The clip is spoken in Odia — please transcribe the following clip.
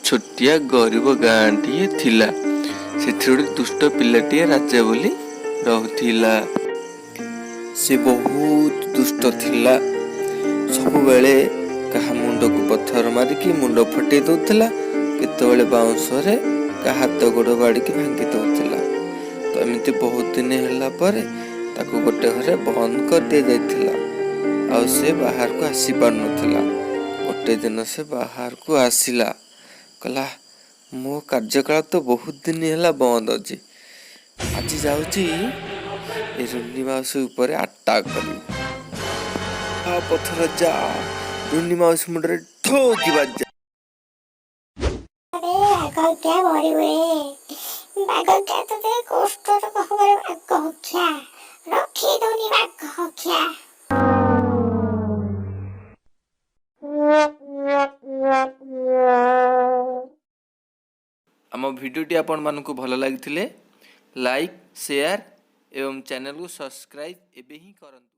ଛୋଟିଆ ଗରିବ ଗାଁଟିଏ ଥିଲା। ସେଥିରେ ଗୋଟେ ଦୁଷ୍ଟ ପିଲାଟିଏ ରାଜା ବୋଲି ରହୁଥିଲା। ସେ ବହୁତ ଦୁଷ୍ଟ ଥିଲା। ସବୁବେଳେ କାହା ମୁଣ୍ଡକୁ ପଥର ମାରିକି ମୁଣ୍ଡ ଫଟେଇ ଦଉଥିଲା, କେତେବେଳେ ବାଉଁଶରେ କାହା ହାତ ଗୋଡ଼ ବାଡ଼ିକି ଭାଙ୍ଗି ଦଉଥିଲା। ତ ଏମିତି ବହୁତ ଦିନ ହେଲା ପରେ ତାକୁ ଗୋଟେ ଘରେ ବନ୍ଦ କରିଦିଆଯାଇଥିଲା ଆଉ ସେ ବାହାରକୁ ଆସି ପାରୁନଥିଲା। ଗୋଟେ ଦିନ ସେ ବାହାରକୁ ଆସିଲା, କହିଲା, ମୋ କାର୍ଯ୍ୟକଳାପ ତ ବହୁତ ଦିନ ହେଲା ବନ୍ଦ ଅଛି, ଆଜି ଯାଉଛି ଏ ରୁନି ମାଉସୀ ଉପରେ ଆଟାକ୍ କରିବି। ଆ ପଥର ଯା ରୁନି ମାଉସୀ ମୁଣ୍ଡରେ ଠୋକି ବାଜା। ଆରେ ବାଘ, ମରିବୁ ରେ ବାଘ, ତତେ କଷ୍ଟର ଖବର। ବାଘ ରଖେଇ ଦଉନି ବାଘ। ଆମ ଭିଡ଼ିଓଟି ଆପଣମାନଙ୍କୁ ଭଲ ଲାଗିଥିଲେ ଲାଇକ୍, ସେୟାର ଏବଂ ଚ୍ୟାନେଲକୁ ସବସ୍କ୍ରାଇବ୍ ଏବେ ହିଁ କରନ୍ତୁ।